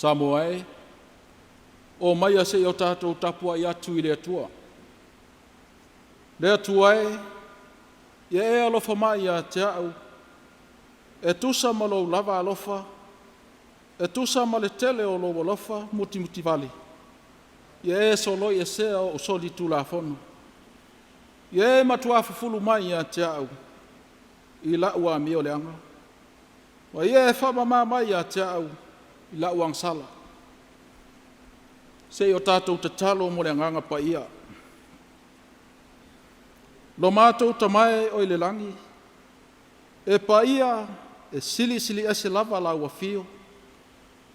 Samoa e, o maia se i o tatou tapuai atu i le Atua. Le Atua e, ia e alofa mai ia te au, e tusa ma lou lava alofa, e tusa ma le tele o lou alofa mutimutivale, ia e soloi esea o'u solitulafono. Ia e matuā fufulu mai ia te a'u i la'u amioleaga, ma ia e faamamā mai ia te a'u i la'u agasala. Se i o tatou tatalo mo le Agaga Paia. Lo matou Tama e oi le lagi, e paia e silisili ese lava lau afio,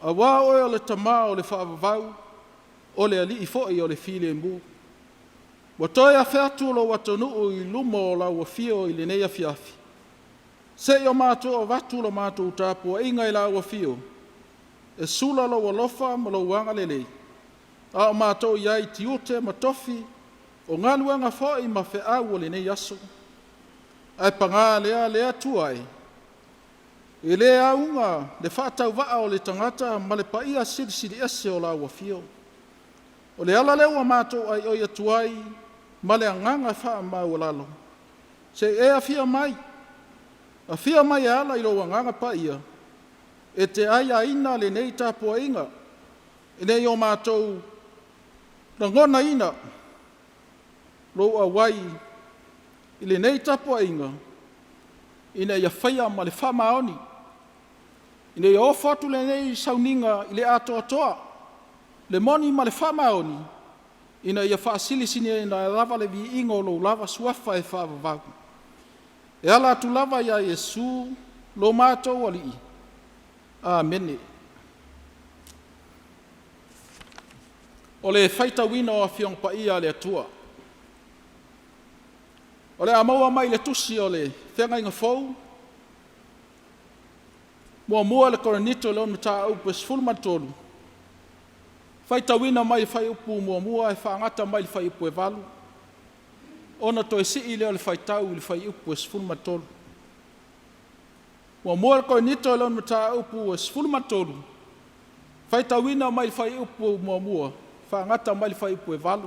auā oe o le Tamā o le faavavau, o le Alii foi o le filemu. Ua toe afe atu lou atunuu i luma o lau afio i lenei afiafi, se i o matou avatu la matou tapuaiga i lau afio, e sula lou alofa ma lou agalelei, a o matou i ai i tiute ma tofi, o galuega foi ma feau o lenei aso. Ae paga lea le Atua e, e le auga le faatauvaa o le tagata ma le paia silisili ese o lau afio. O le ala lea ua matou aioi atu ai ma le agaga faamaualalo, se i e afio mai, afio mai e ala i lou Agaga Paia e te aiaina lenei tapuaiga, ina ia o matou lagonaina lou auai i lenei tapuaiga, ina ia faia ma le faamaoni, ina ia ofo atu lenei sauniga i le atoatoa, le moni ma le faamaoni, ina ia faasilisiliina ai lava le viiga o lou lava Suafa e faavavau, e ala atu lava ia Iesu lo matou Alii. Amene. O le faitauina o Afioga Paia a le Atua. O le a maua mai le tusi o le Feagaiga Fou, muamua i le Korinito i lona mataupu e 13, faitauina mai le fuaiupu 1 e faagata mai le fuaiupu e 8, ona toe sii lea o le faitau i le fuaiupu e 13. Muamua i le Korinito i lona mataupu e 13, faitauina mai le fuaiupu 1 faagata mai le fuaiupu e 8,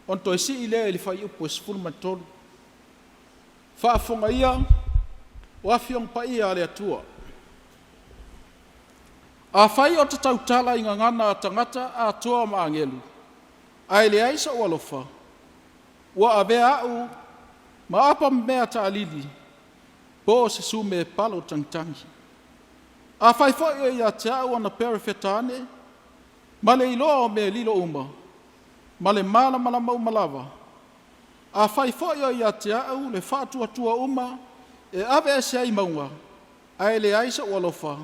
ona toe sii lea i le fuaiupu e 13. Faafofoga ia o Afioga Paia a le Atua. Afai ou te tautala i gagana a tagata atoa ma agelu, ae leai sou alofa, ua avea au ma apamemea taalili po o se sumepalo tagitagi. Afai foi o ia te au ona perofeta ane ma le iloa o mea lilo uma ma le malamalama uma lava, afai foi o ia te au le faatuatua uma e aveese ai mauga, ae leai sou alofa,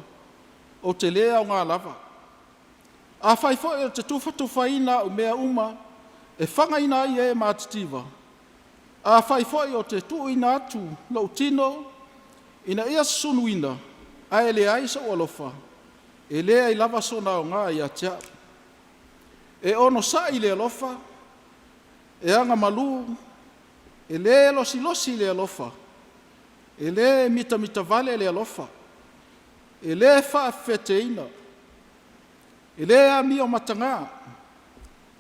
ou te le aoga lava. Afai foi ou te tufatufaina au mea uma e fagaina ai e matitiva, afai foi ou te tuuina atu lou tino ina ia susunuina, ae leai sou alofa, e leai lava sona aoga ia te au. E onosai le alofa, e agamalu, e le losilosi le alofa, e le mitamitavale le alofa, e le faafefeteina, e le amio mataga,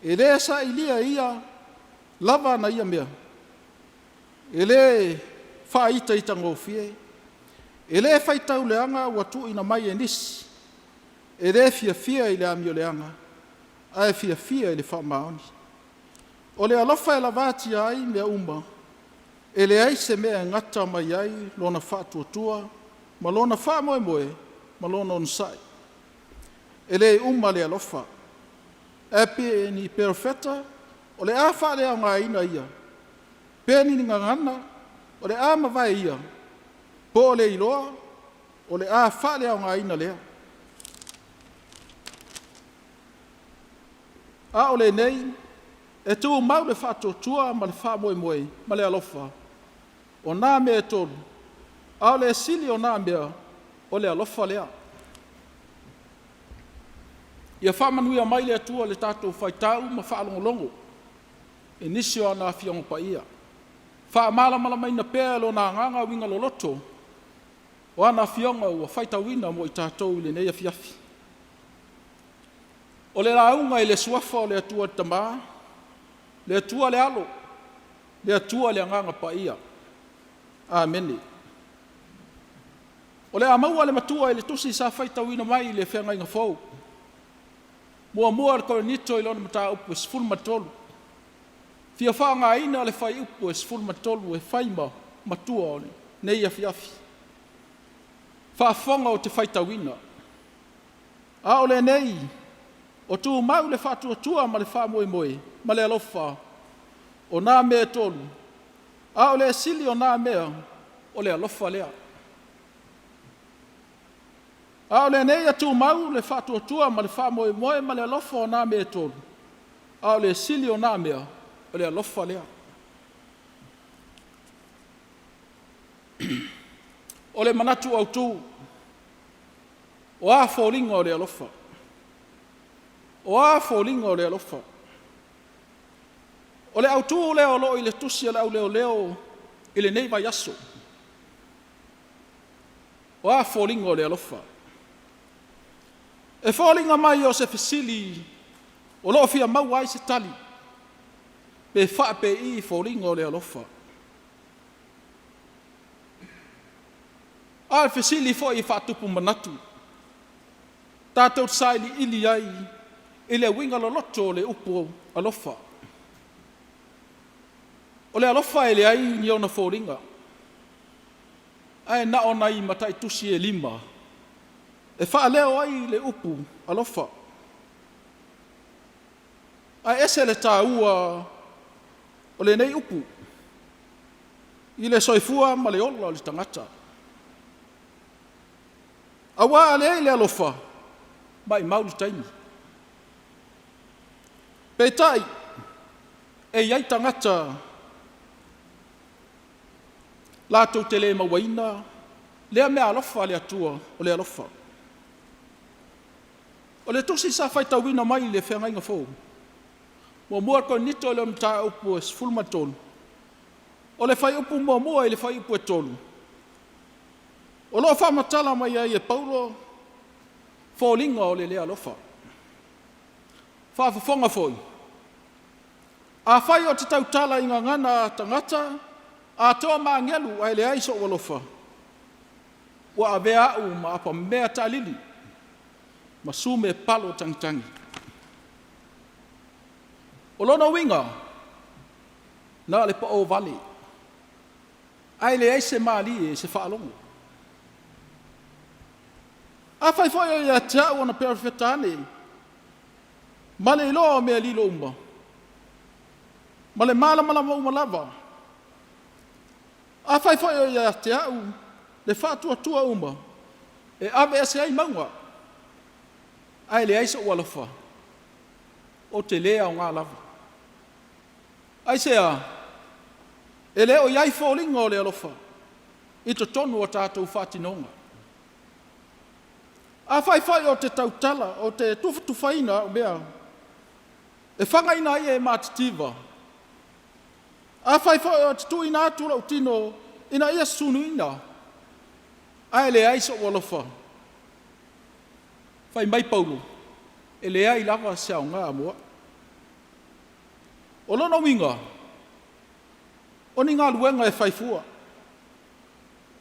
e le sailia e ia lava ana ia mea, e le faaitaitagofie, e le faitauleaga ua tuuina mai e nisi, e le fiafia i le amioleaga, ae fiafia i le faamaoni. O le alofa e lavatia ai mea uma, e leai se mea e gata mai ai lona faatuatua ma lona faamoemoe ma lona onosai. E le uma le alofa. Ae pe ni perofeta, o le a faaleaogaina ia, pe ni gagana, o le a mavae ia, po o le iloa, o le a faaleaogaina lea. A o lenei, e tumau le faatuatua ma le faamoemoe ma le alofa, o na mea e tolu, a o le sili o na mea, o le alofa lea. Ia faamanuia mai le Atua i le tatou faitau ma faalogologo i nisi o ana Afioga Paia. Faamalamalamaina pea e Lona Agaga uiga loloto o ana Afioga ua faitauina mo i tatou i lenei afiafi. O le lauga i le Suafa o le Atua le Tama, le Atua le Alo, le Atua le Agaga Paia. Amene. O le a maua le matua i le tusi sa faitauina mai i le Feagaiga Fou. Muamua le Korinito i lona mataupu e 13. Fia faaaogaina le fuaiupu e 13 e fai ma matua o lenei afiafi. Faafofoga ou te faitauina. A o lenei, o tumau le faatuatua ma le faamoemoe ma le alofa, o na mea e tolu, a o le sili o na mea, o le alofa lea. A o lenei e tumau le faatuatua ma le faamoemoe ma le alofa o na mea e tolu, a o le sili o na mea, o le alofa lea. O le manatu autu, o a foliga o le alofa? O a foliga o le alofa? O le autu lea o lo o i le tusi a le Au Leoleo i lenei vaiaso. O a foliga o le alofa? E foliga mai o se fesili o lo o fia maua ai se tali, pe faapei foliga o le alofa? A o le fesili foi e faatupu manatu, tatou te sailiili ai i le uiga loloto o le upu alofa. O le alofa e leai ni ona foliga, ae na o nai mataitusi e 5 e faaleo ai le upu alofa. Ae ese le taua o lenei upu i le soifua ma le ola o le tagata. Aua a leai le alofa, maumau le taimi. Peitai, e i ai tagata latou te le mauaina lea meaalofa a le Atua o le alofa. O le tusi sa faitauina mai le Feagaiga Fou, 1 Korinito i le mataupu e 13, o le fuaiupu 1 i le fuaiupu e 3, o lo o faamatala mai ai e Paulo foliga o le le alofa. Faafofoga foi, afai ou te tautala i gagana a tagata atoa ma agelu ae leai sou alofa, ua avea au ma apamea taalili ma sumepalo tagitagi. O lona uiga, na o le pao vale, ae leai se malie i se faalogo. Afai foi o ia te au ona perofeta ane ma le iloa o mea lilo uma ma le malamalama uma lava, afai foi o ia te au le faatuatua uma e aveese ai mauga, ae leai sou alofa, ou te le aoga lava. Aisea? E le o i ai foliga o le alofa i totonu o tatou faatinoga. Afai foi ou te tautala, ou te tufatufaina au mea e fagaina ai e matitiva, afai foi ou te tuuina atu lou tino ina ia sunuina, ae leai sou alofa, fai mai Paulo, e leai lava se aoga mo au. O lona uiga, o ni galuega e fai fua,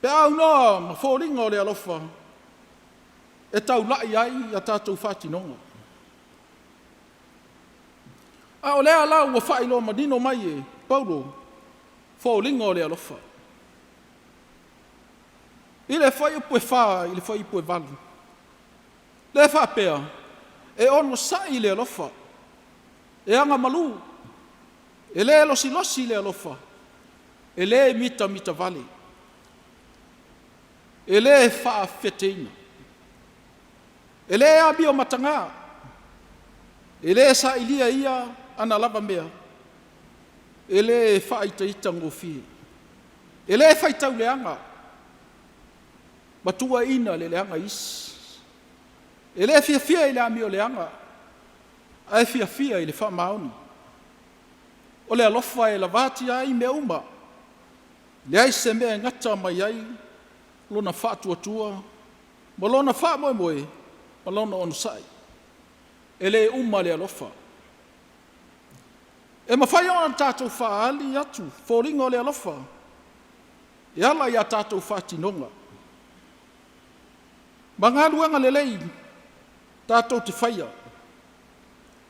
pe a aunoa ma foliga o le alofa e taulai ai a tatou faatinoga. A o lea la ua faailoa manino mai e Paulo foliga o le alofa. I le fuaiupu 4 i le fuaiupu 8, lea e faapea, e onosai le alofa, e agamalu, e le losilosi le alofa, e le mitamitavale, e le faateteina, e le amio mataga, e le sailia ia ana lava mea, e le faaitaitagofie, e le faitau leaga ma tuuaiina le leaga e isi, e le fiafia i le amioleaga, ae fiafia i le faamaoni. O le alofa e lavatia ai mea uma, leai se mea e gata mai ai lona faatuatua ma lona faamoemoe ma lona onosai. E le uma le alofa. E mafai ona tatou faaali atu foliga o le alofa e ala i a tatou faatinoga ma galuega lelei tatou te faia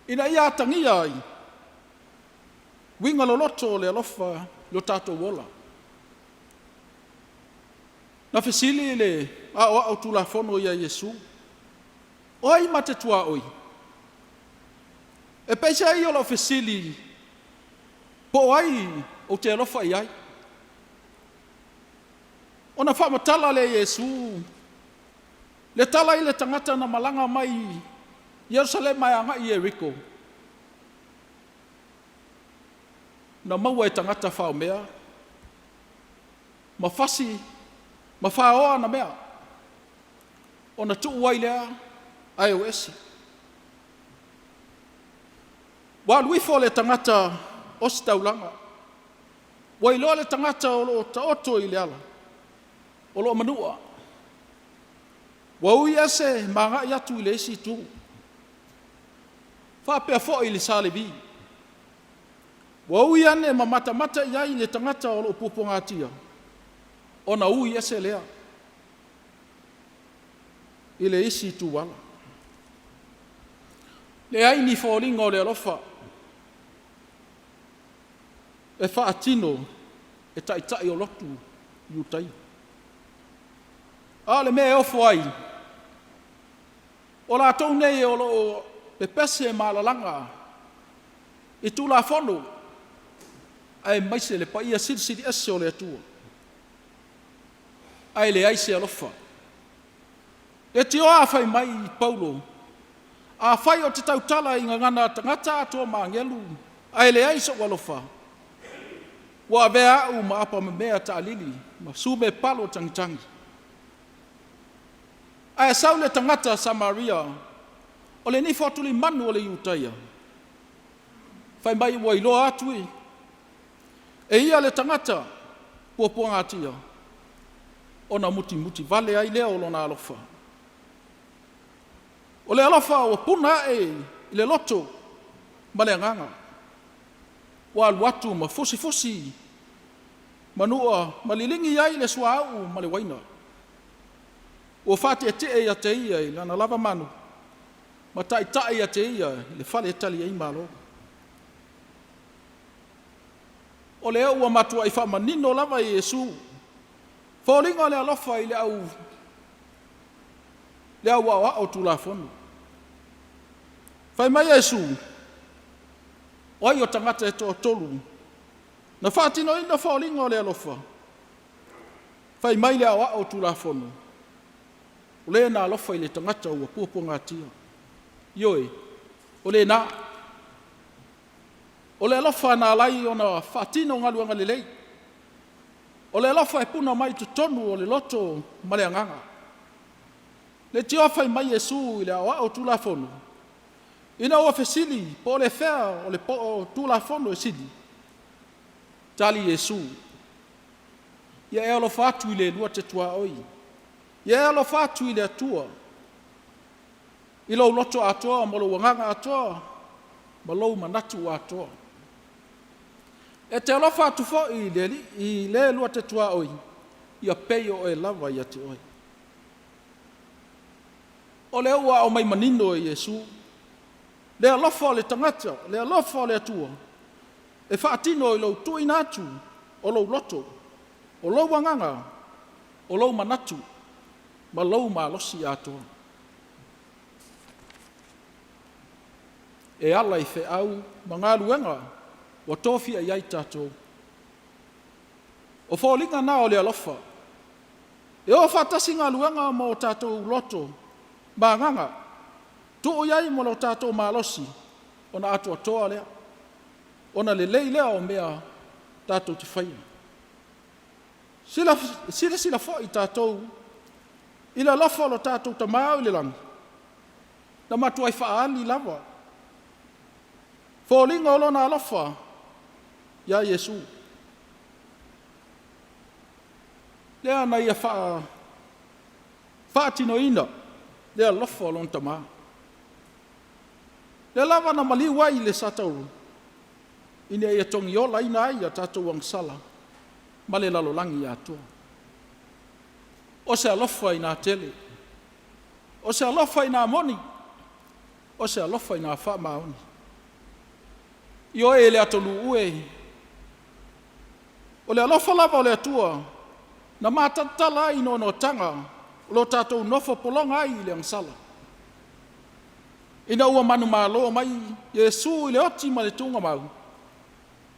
ina ia atagia ai uiga loloto o le alofa i lo tatou ola. Na fesili le Aoao Tulafono ia Iesu, “O ai ma te tuaoi?” E peiseai o lau fesili po o ai ou te alofa i ai? Ona faamatala lea e Iesu le tala i le tagata na malaga mai Ierusalema e agai i Ieriko, na maua e tagata faomea ma fasi ma faoa ana mea, ona tuu ai lea ae o ese. Ua alu ifo le tagata ositaulaga, ua iloa le tagata o lo o taoto i le ala o lo o manua, ua ui ese ma agai atu i le isi itu. E faapea foi i le sa Levi, ua ui ane ma matamata i ai i le tagata o lo o puapuagatia, ona ui ese lea i le isi itu ala. Leai ni foliga o le alofa e faatino e taitai o lotu Iutaio. A o le mea e ofo ai, o latou nei o lo o pepese ma alalaga i Tulafono aemaise le paia silisili ese o le Atua, ae leai se alofa. Leitioa a fai mai Paulo, afai ou te tautala i gagana a tagata atoa ma agelu ae leai sou alofa, ua avea au ma apamemea taalili ma sumepalo tagitagi. Ae sau le tagata Samaria o le nifo atu limanu o le Iutaia, fai mai ua iloa atu e ia le tagata puapuagatia ona mutimuti vale ai lea o lona alofa. O le alofa ua puna ae i le loto ma le agaga, ua alu atu ma fusifusi manua ma liligi ai le suauu ma le uaina, ua faatietie ia te ia i lana lavamanu ma taitai ia te ia i le fale e tali ai malo. O lea ua matuai faamanino lava e Iesu foliga o le alofa i le au aoao o Tulafono. Fai mai Iesu, o ai o tagata e toatolu na faatinoina foliga o le alofa? Fai mai le aoao o Tulafono, o le na alofa i le tagata ua puapuagatia. Ioe, o lena. O le alofa na ala ai ona faatino galuega lelei. O le alofa e puna mai totonu o le loto ma le agaga. Leitioa fai mai Iesu i le aoao o Tulafono, ina ua fesili po o le fea o le po'o o Tulafono e sili, tali Iesu, “Ia e alofa atu i le lua te tuaoi, ia e alofa atu i le Atua i lou loto atoa ma lou agaga atoa ma lou manatu atoa. E te alofa atu foi i le alii i le lua te tuaoi ia pei o oe lava ia te oe.” O lea ua aumai manino e Iesu le alofa o le tagata, le alofa o le Atua e faatino i lou tuuina atu o lou loto, o lou agaga, o lou manatu ma lou malosi atoa. E ala i feau ma galuega ua tofia i ai tatou. O foliga na o le alofa, e o faatasi galuega ma o tatou loto ma agaga, tuu i ai ma lo tatou malosi ona atoatoa lea, ona lelei lea o mea tatou te faia. Silasila foi tatou i le alofa o lo tatou Tama oi le lagi, na matuai faaali lava foliga o Lona alofa ia Iesu, lea na Ia faatinoina le alofa o lona Tama. Lea lava na maliu ai i le satauro, ina ia togiolaina ai a tatou agasala ma le lalolagi atoa. O se alofa ina tele, o se alofa ina moni, o se alofa ina faamaoni. Ioe le atunuu e, o le alofa lava o le Atua na matalatala ai i noanoataga o lo tatou nofo pologa ai i le agasala, ina ua manumalo mai Iesu i le oti ma le tugamau,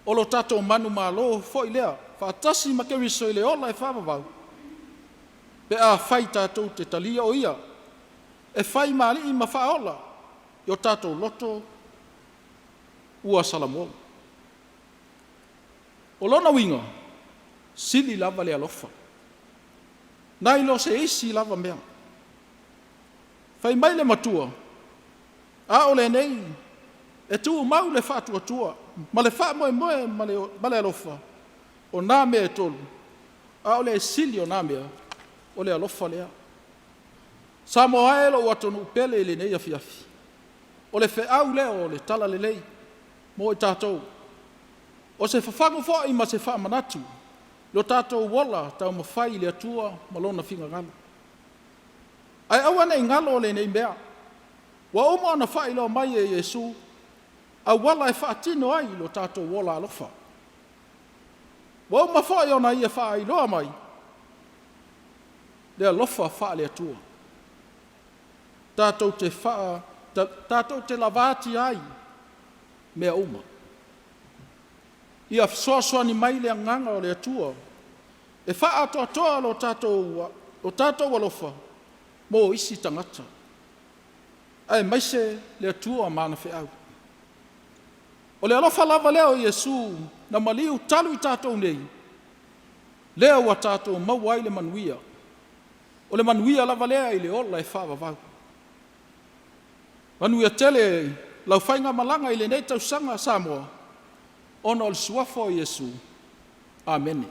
o lo tatou manumalo foi lea faatasi ma Keriso i le ola e faavavau, pe afai tatou te talia o Ia e fai ma Alii ma Faaola i o tatou loto ua salamo. O lona uiga, sili lava le alofa nai lo se isi lava mea. Fai mai le matua, a o lenei, e tumau le faatuatua ma le faamoemoe ma le alofa, o na mea e tolu, a o le sili o na mea, o le alofa lea. Samoa e, lou atunuu pele i lenei afiafi, o le feau lea o le talalelei mo i tatou. O se fafagu foi ma se faamanatu i lo tatou ola taumafai i le Atua ma Lona finagalo. Ae aua ne i galo lenei mea, ua uma ona faailoa mai e Iesu auala e faatino ai lo tatou ola alofa. Ua uma foi ona Ia faailoa mai le alofa faale-Atua tatou te lavatia ai mea uma. Ia fesoasoani mai le Agaga o le Atua e faaatoatoa lo tatou alofa mo isi tagata, aemaise le Atua ma ana feau. O le alofa lava lea o Iesu na maliu talu i tatou nei, lea ua tatou maua ai le manuia, o le manuia lava lea i le ola e faavavau. Manuia tele lau faigamalaga i lenei tausaga Samoa ona o le suafa o Iesu. Amene.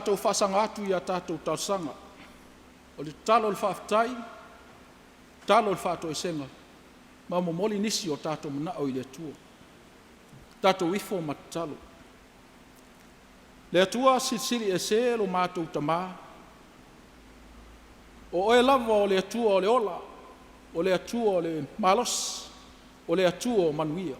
tatou faasaga atu i a tatou talosaga, o le tatalo o le faafetai, tatalo o le faatoesega, ma momoli nisi o tatou manao i le Atua. Tatou ifo ma tatalo. Le Atua Silisili Ese lo matou Tama, o Oe lava o le Atua o le ola, o le Atua o le malosi, o le Atua o manuia.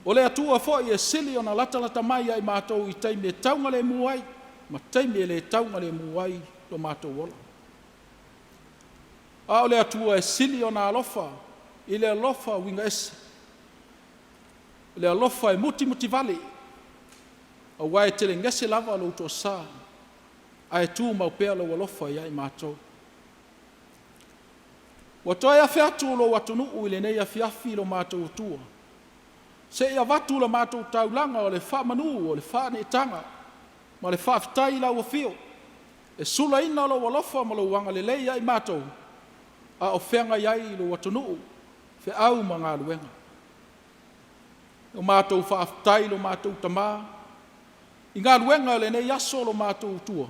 O le Atua foi e sili ona latalata mai ia i matou i taimi e taugalemu ai ma taimi e le taugalemu ai lo matou ola. A o le Atua e sili ona alofa i le alofa uiga ese, le alofa e mutimutivale, aua e telegese lava lou toasa ae tumau pea lou alofa ia i matou. Ua toe afe atu lou atunuu i lenei afiafi lo matou Atua, se i avatu le matou taulaga o le faamanu o le faaneetaga ma le faafetai i lau afio, e sulaina lou alofa ma lou agalelei ia i matou a o feagai ai lou atunuu, feau ma galuega. Ua matou faafetai i lo matou Tama i galuega o lenei aso lo matou Atua,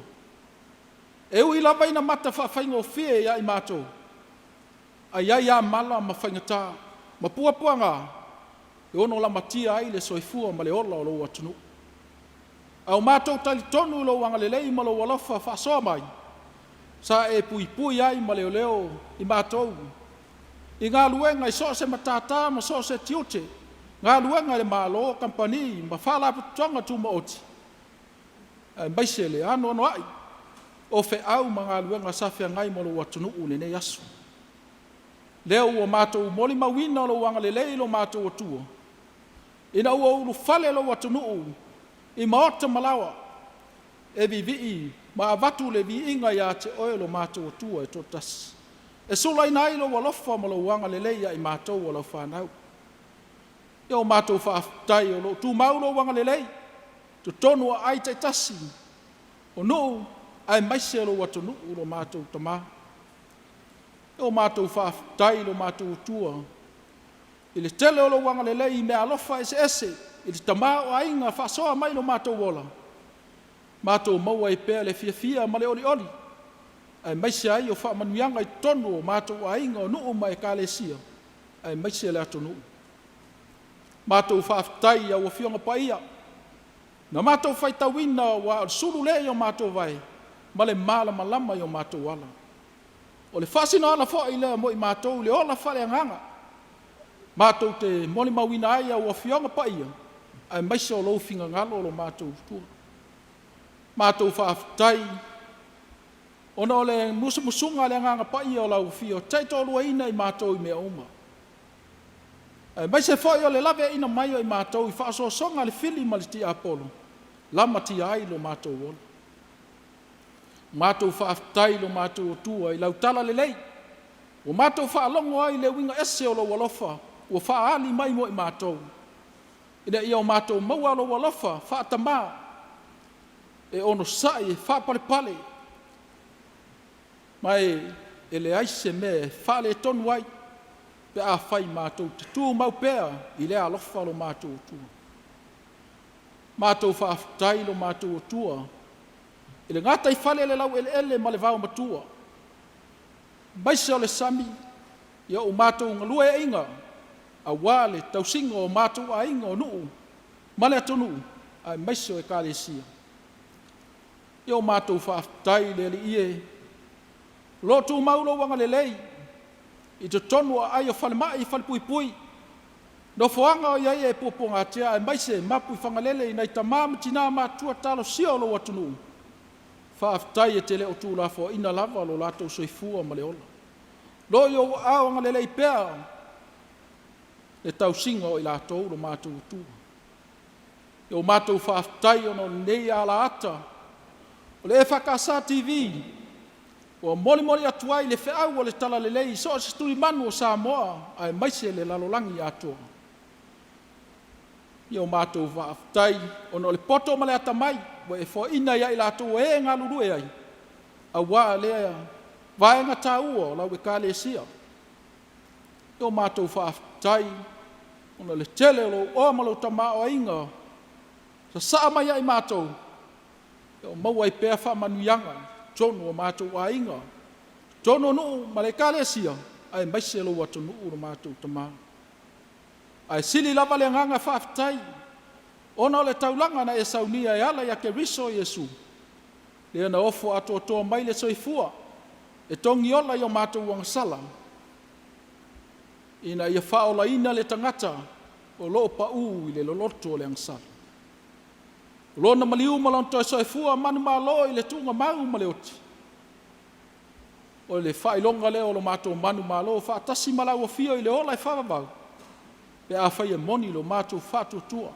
e ui lava ina mata faafaigofie ia i matou, ae i ai lava mala ma faigata ma puapuaga e ono lamatia ai le soifua ma le ola o lou atunuu. A ua matou talitonu i lou agalelei ma lou alofa faasoa mai, sa e puipui ai ma leoleo i matou i galuega i so o se matata ma so o se tiute, galuega a le Malo, kamupani ma Faalapotopotoga Tumaoti, aemaise le anoanoai o feau ma galuega sa feagai ma lou atunuu i lenei aso. Lea ua matou molimauina lou agalelei lo matou Atua, ina ua ulufale lou atunuu i maota ma laoa e vivii ma avatu le viiga ia te Oe lo matou Atua e toatasi, e sulaina ai lou alofa ma lou agalelei ia i matou o lau fanau. Ia ua matou faafetai o lo o tumau lou agalelei i totonu o aai taitasi, o nuu aemaise lou atunuu lo matou Tama. Ua matou faafetai i lo matou Atua i le tele o lou agalelei i meaalofa eseese i le tamaoaiga faasoa mai i lo matou ola, matou maua ai pea le fiafia ma le olioli aemaise ai o faamanuiaga i totonu o matou aiga, o nuu ma Ekalesia, aemaise le atunuu. Matou faafetai i au Afioga Paia na matou faitauina aua o le sulu lea i o matou vae ma le malamalama i o matou ala. O le faasinoala foi lea mo i matou i le ola faaleagaga matou te molimauina ai au Afioga Paia aemaise o lou finagalo lo matou Atua. Matou faafetai ona o le musumusuga a le Agaga Paia o lau Afio e taitoaluaina i matou i mea uma, aemaise foi o le laveaiina mai o i matou i faaosoosoga a le fili ma le tiapolo, lamatia ai lo matou ola. Matou faafetai i lo matou Atua i lau talalelei ua matou faalogo ai i le uiga ese o lou alofa ua faaali mai mo i matou, ina ia o matou maua lou alofa faatama e onosai e faapalepale ma e leai se mea e faaletonu ai pe afai matou te tumau pea i lea alofa lo matou Atua. Matou faafetai i lo matou Atua i le gataifale i le laueleele ma le vaomatua, aemaise o le sami, ua matou galueaiina aua le tausiga o matou aiga, o nuu ma le atunuu, aemaise o Ekalesia. Ia ua matou faafetai i le Alii e, o lo o tumau lou agalelei i totonu o aai o falemai ma falepuipui, nofoaga o i ai e puapuagatia aemaise Mapuifagalele i nai tama ma tina matutua talosia o lou atunuu. Faafetai e te le o tuulafoaiina lava lo latou soifua ma le ola. O lo o i ou aao agalelei pea le tausiga o i latou lo matou Atua. Ua matou faafetai ona o lenei alaata o le EFKS TV ua molimoli atu ai le feau o le talalelei i so o se tulimanu o Samoa aemaise le lalolagi atoa. Ia matou faafetai ona o le poto ma le atamai ua e foaina ia i latou o ē galulue ai aua lea vaega taua o lau Ekalesia. Ua matou faafetai ona o le tele o lou oa ma lou tamaoaiga sasaa mai ia i matou. O maua ai pea faamanuiaga i totonu o matou aiga, totonu o nuu ma le Ekalesia, aemaise lou atunuu lo matou Tama. Ae sili lava le agaga faafetai ona o le taulaga na e saunia e ala ia Keriso Iesu, lea na ofo atoatoa mai le soifua e togiola i o matou agasala, ina ia faaolaina le tagata o lo o pau i le loloto o le agasala. O Lona maliu ma Lona toe soifua manumalo i le tuugamau ma le oti, o le faailoga lea o lo matou manumalo faatasi ma le au afio i le ola e faavavau, pe afai e moni lo matou faatuatua,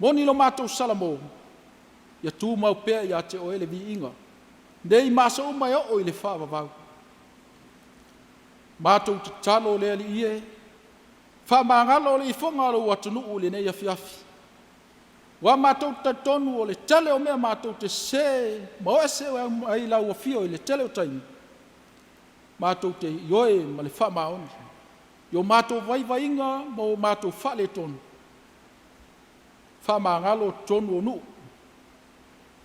moni lo matou salamo, ia tumau pea ia te Oe le viiga nei ma aso uma e oo i le faavavau. Matou tatalo le Alii e, faamagalo le ifoga o lou atunuu i lenei afiafi, aua matou te talitonu o le tele o mea matou te sese ma o ese ai i lau afio i le tele o taimi, matou te ioe ma le faamaoni i o matou vaivaiga ma o matou faaletonu. Faamagalo totonu o nuu,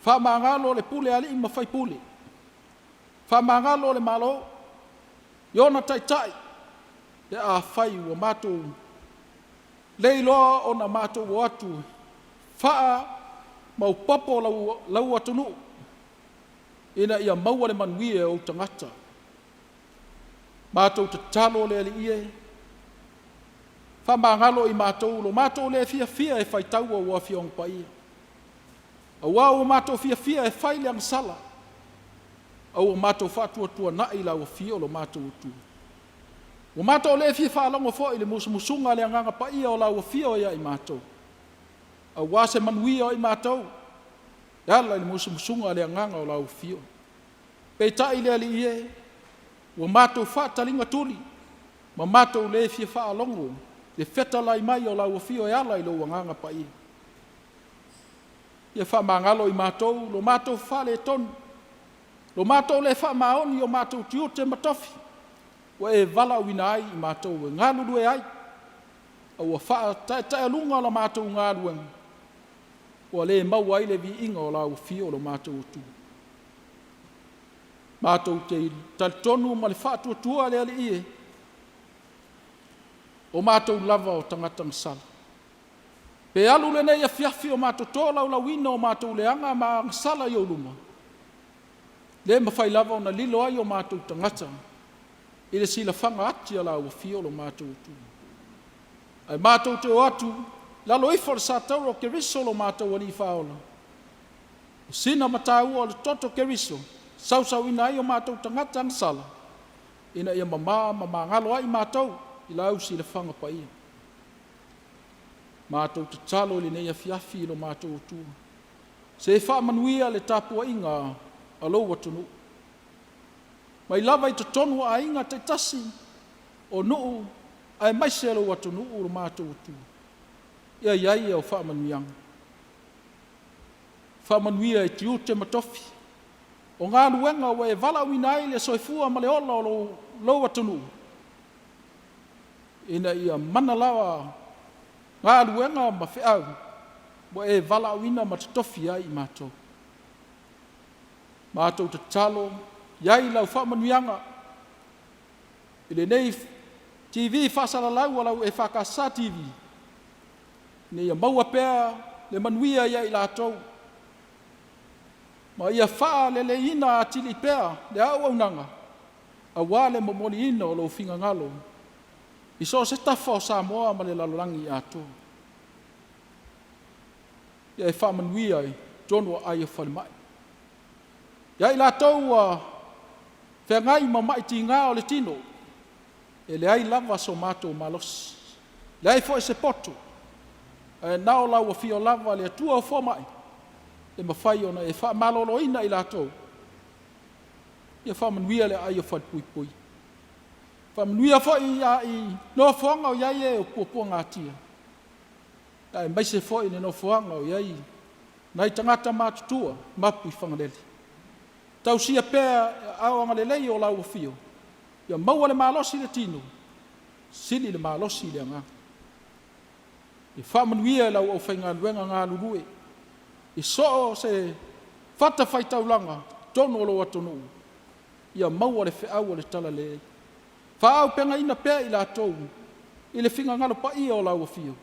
faamagalo le pule a alii ma faipule, faamagalo le Malo i ona taitai pe afai ua matou le iloa ona matou o atu e faamaopoopo lau atunuu ina ia maua le manuia e ou tagata. Matou tatalo le Alii e, faamagalo i matou i lo matou le fiafia e faitau au Afioaga Paia, aua ua matou fiafia e fai le agasala, ae ua matou faatuatuanai lau afio lo matou Atua. Ua matou le fia faalogo foi i le musumusuga a le Agaga Paia o lau Afio ia i matou, aua se manuia o i matou e ala i le musumusuga a le Agaga o lau Afio. Peitai le Alii e, ua matou faataligatuli ma matou le fia faalogo i le fetalai mai o lau Afio e ala i lou Agaga Paia. Ia faamagalo i matou lo matou faaletonu, lo matou le faamaoni i o matou tiute ma tofi ua e valaauina ai i matou e galulue ai, a ua faataetaealuga la matou galuega ua le maua ai le viiga o lau afio lo matou Atua. Matou te talitonu ma le faatuatua le Alii e, o matou lava o tagata agasala. Pe alu lenei afiafi o matou tolaulauina o matou leaga ma agasala i ou luma, e le mafai lava ona lilo ai o matou tagata i le silafaga ati a lau Afio lo matou Atua. Ae matou te o atu i lalo ifo o le satauro o Keriso lo matou Alii Faaola, o sina ma taua o le toto o Keriso, sausauina ai o matou tagata agasala, ina ia mama ma magalo ai matou i lau silafaga paia. Matou tatalo i lenei afiafi i lo matou Atua, se faamanuia le tapuaiga a lou atunuu, mai lava i totonu o aiga taitasi, o nuu aemaise lou atunuu lo matou Atua, ia i ai au faamanuiaga. Faamanuia i tiute ma tofi, o galuega ua e valaauina ai le soifua ma le ola o lou atunuu, ina ia mana lava galuega ma feau ua e valaauina ma totofi ai i matou. Matou tatalo, i ai lau faamanuiaga i lenei TV faasalalau a lau EFKS TV, ina ia maua pea le manuia ia i latou ma ia faaleleiina atili pea le auaunaga aua le momoliina o lou finagalo i so o se tafa o Samoa ma le lalolagi atoa. Ia e faamanuia i totonu o aai o falemai. Ia i latou ua feagai ma mai tiga o le tino, e leai lava so matou malosi, leai foi se poto, ae na o lau Afio lava le Atua o fomai e mafai ona e faamaloloina i latou. Ia faamanuia le aai o falepuipui. Faamanuia foi i nofoaga o i ai e o puapuagatia, aemaise foi le nofoaga o i ai nai tagata matutua i Mapuifagalele. Tausia pea e aao agalelei o lau Afio, ia maua le malosi i le tino, sili le malosi i le agaga. Ia faamanuia i lau aufaigaluega galulue i so o se fatafaitaulaga i totonu o lou atunuu, ia maua le feau o le talalelei. Faaauupegaina pea i latou i le finagalo paia o lau Afio,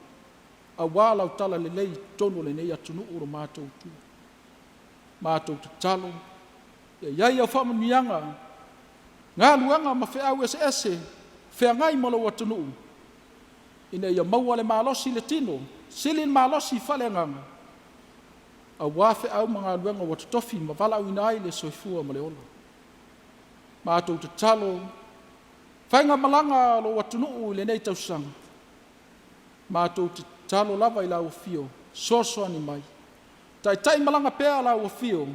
aua lau talalelei i totonu o lenei atunuu lo matou Atua. Matou tatalo, ia i ai au faamanuiaga, galuega ma feau eseese feagai ma lou atunuu, ina ia maua le malosi i le tino, sili le malosi faaleagaga aua feau ma galuega ua totofi ma valaauina ai le soifua ma le ola. Matou tatalo, faigamalaga a lou atunuu i lenei tausaga, matou te tatalo lava i lau Afio fesoasoani mai, taitaimalaga pea lau Afio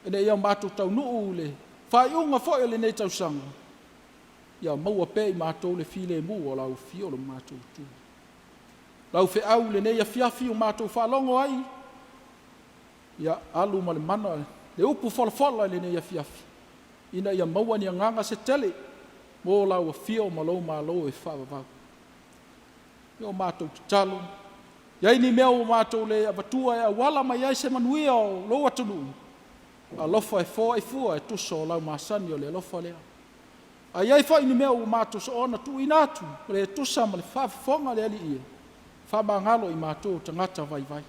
ina ia matou taunuu i le faaiuga foi o lenei tausaga, ia maua pea e i matou le filemu o lau Afio lo matou Atua. Lau feau i lenei afiafi ua matou faalogo ai, ia alu ma le mana le upu folafola i lenei afiafi ina ia maua ni agaga se tele mo lau Afio ma lou Malo e faavavau. O matou tatalo, i ai ni mea ua matou le avatua e auala mai ai se manuia o lou atunuu, alofa e foai fua e tusa o lau masani o le alofa lea. A i ai foi ni mea ua matou soona tuuina atu ua le tusa ma le faafofoga a le Alii e, faamagalo i matou o tagata vaivai.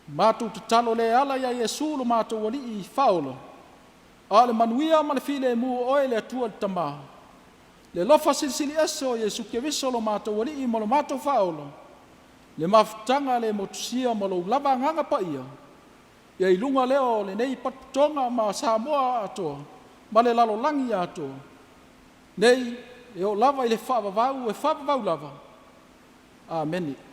Matou tatalo lea e ala ia Iesu lo matou Alii Faaola, a o le manuia ma le filemu o Oe le Atua le Tama, le alofa Silisili Ese o Iesu Keriso lo matou Alii ma lo matou Faaola, le mafutaga le motusia ma lou lava Agaga Paia, ia i luga lea o lenei potopotoga ma Samoa atoa ma le lalolagi atoa, nei e oo lava i le faavavau e faavavau lava. Amene.